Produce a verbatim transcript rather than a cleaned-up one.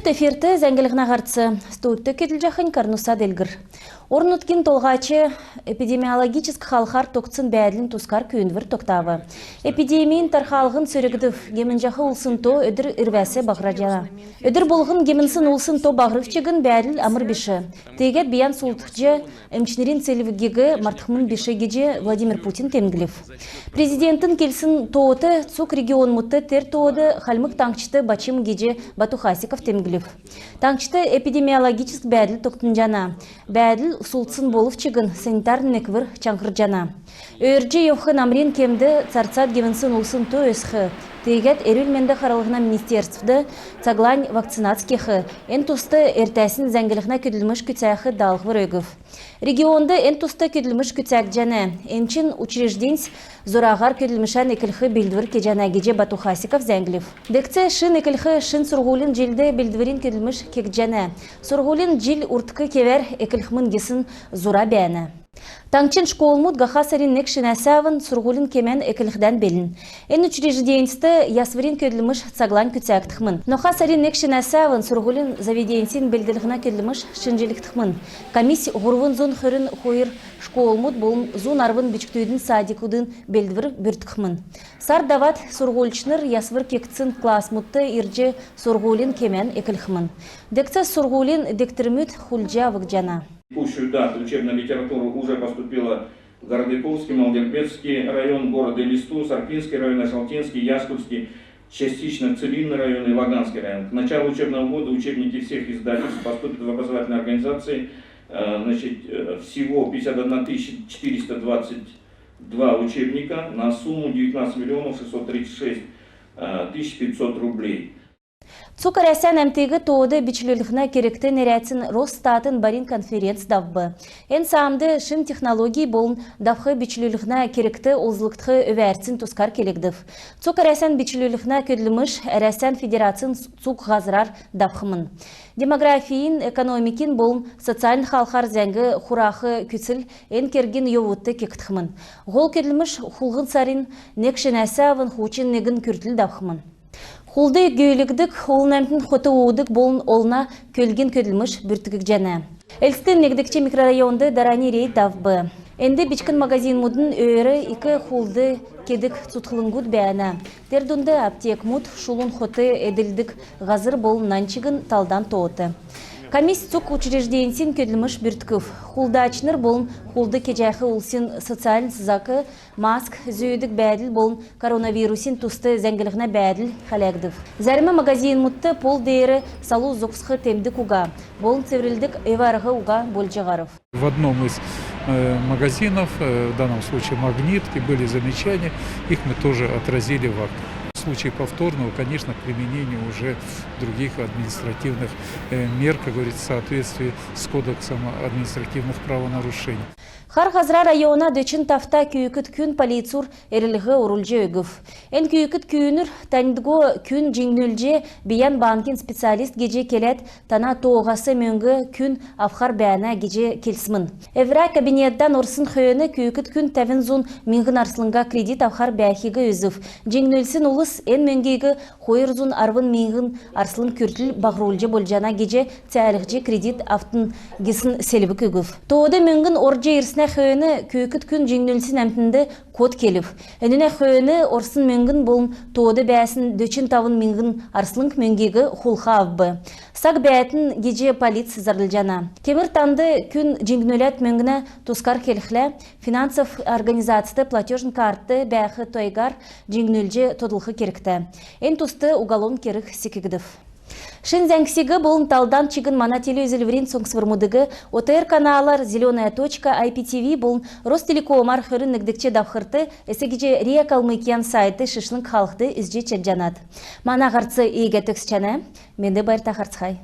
Эфирт зәңглһнә һарц. Студьд көдлҗәхнь Карнуса Делгр. Орн-нутгин толһач эпидемиологическ халхар тогтсн бәәдлин тускар күүндвр тогтав. Эпидемин тархалһн сөргдв, гемнҗәх улсин то өдр ирвәс баһрҗана. Өдр болһн гемнсн улсин то баһрв чигн бәәдл амр биш. Тегәд бийән сулдхҗ эмчнрин селвгиг мартхмн биш гиҗ Владимир Путин темдглв. Президентин келсн тоот цуг регионмудт, тер тоод Хальмг Таңһчд бачм гиҗ Бату Хасиков темдглв. Таңһчд эпидемиологическ бәәдл тогтнҗана. Бәәдл сулдсн болв чигн санитарн неквр чаңһрҗана. Өөрдҗ йовх намрин кемд царцад гемнсн улсин то өсх. Тегәд эрүл-менд харлһна министерствд цаглань вакцинац кех, эн туст эртәснь зәңглһнә көдлмш күцәх даалһвр өгв. Регионд эн туст көдлмш күцәгдҗәнә. Эмчин учрежденьс зураһар көдлмшән эклх белдвр кеҗәнә гиҗ Бату Хасиков зәңглв. Дегц шин эклх шин сурһулин җилд белдврин көдлмш кегдҗәнә. Сурһулин җил урдк кевәр эклхмн гисн зура бәәнә. Таңһчин школмуд һаха сарин нег шинәс авн сурһулин кемән эклхдән белн. Эн учрежденьст ясврин көдлмш цаглань күцәгдхмн. Ноха сарин нег шинәс авн сурһулин заведеньсин белдлһнә көдлмш шинҗлгдхмн. Комисс һурвн зун хөрн хойр школмуд болн зун арвн бичкдүдин садикудын белдвр бүрткхмн. Сар давад сурһульчнр ясвр кегдсн классмудт ирҗ сурһулин кемән эклхмн. Дегц сурһулин дегтрмүд хулдҗ авгдҗана. Текущую дату учебная литература уже поступила в Городовиковский, Малодербетский район, город Элисту, Сарпинский район, Яшалтинский, Яшкульский, частично Целинный район и Лаганский район. К началу учебного года учебники всех издательств поступят в образовательные организации. Э, значит, э, всего пятьдесят одна тысяча четыреста двадцать два учебника на сумму девятнадцать миллионов шестьсот тридцать шесть тысяч пятьсот рублей. Цуг Әрәсән әмтиг тоод бичлүллһнә кергт нерәдсн Росстатын барин конференц давв. Эн саамд шин технологий болн давх бичлүллһнә кергт олзлгдх өвәрцин тускар келгдв. Цуг Әрәсән бичлүллһнә көдлмш Әрәсән Федерацин цуг һазрар давхмн. Демографин, экономикин болн социальн халхар зәңг хурах күцл эн кергин йовудт кегдхмн. Һол көдлмш хулһн сарин нег шинәс авн һучн негн күртл давхмн. Хулд гүүлгддг, олн әмтн хот уудг болн олна көлгин көдлмш бүрткгдҗәнә. Элстин негдгч микрорайонд дарани рейд давв. Энд бичкн магазинмудын өөр ик хулд кедг цутхлңгуд бәәнә. Тер дунд аптекмуд, шулун хот эдлдг һазр болн нань чигн талдан тоот. Комисс цуг учрежденьсин көдлмш бүрткв. Хулдачнр болн хулд кеҗәх улсин социальн зак, маск зүүдг бәәдл болн коронавирусин туст зәңглһнә бәәдл хәләгдв. Зәрм магазинмудт пол деер салу зогсх темдг уга болн цеврлдг эв-арһ уга болҗ һарв. В одном из, э, магазинов, э, в данном случае «Магнитки», были замечания, их мы тоже отразили в акт. В случае повторного, конечно, применение уже других административных, э, мер, как говорится, в соответствии с Кодексом административных правонарушений. Хар Һазра района дөчн тавта күүкд күн полицур эрлһ орулҗ өгв. Эн күүкд күүнүр таньдго күн җиңнүлҗ, бийән банкин специалист гиҗ келәд, тана тооһас мөңг күн авхар бәәнә гиҗ келсмн. Эврә кабинетдан орсн хөөн күүкд күн тәвн зун миңһн арслңга кредит авхар бәәхиг үзв. Җиңнүлсн улс эн мөңгиг хойр зун арвн миңһн арслң күртл баһрулҗ болҗана гиҗ цәәлһҗ, кредит автн гисн селвг өгв. Тоод мөңгн орҗ ирснә хөөн күүкд күн җиңнүлсн әмтнд код келв. Энүнә хөөн орсн мөңгн болн тоод бәәсн дөчн тавн миңһн арслң мөңгиг хулха авв. Саг бәәтн гиҗ полиц зарлҗана. Кемр танд күн җиңнүләд мөңгнә тускар келхлә, финансов организацд платежн картд бәәх тойгар җиңнүлҗ тодлх кергтә. Эн туст уголовн керг секгдв. Шин зәңгсиг болн талдан чигн мана телеүзүлврин соңсврмудыг ОТР каналар, «Зелёная точка», IPTV болн Ростелекомар хөрн негдгч давхрт, эс гиҗ РИА Калмыкиян сайтд шишлң халхд үзҗ чадҗанат. Мана һарц иигәд төгсҗәнә. Менд байрта харһцхай.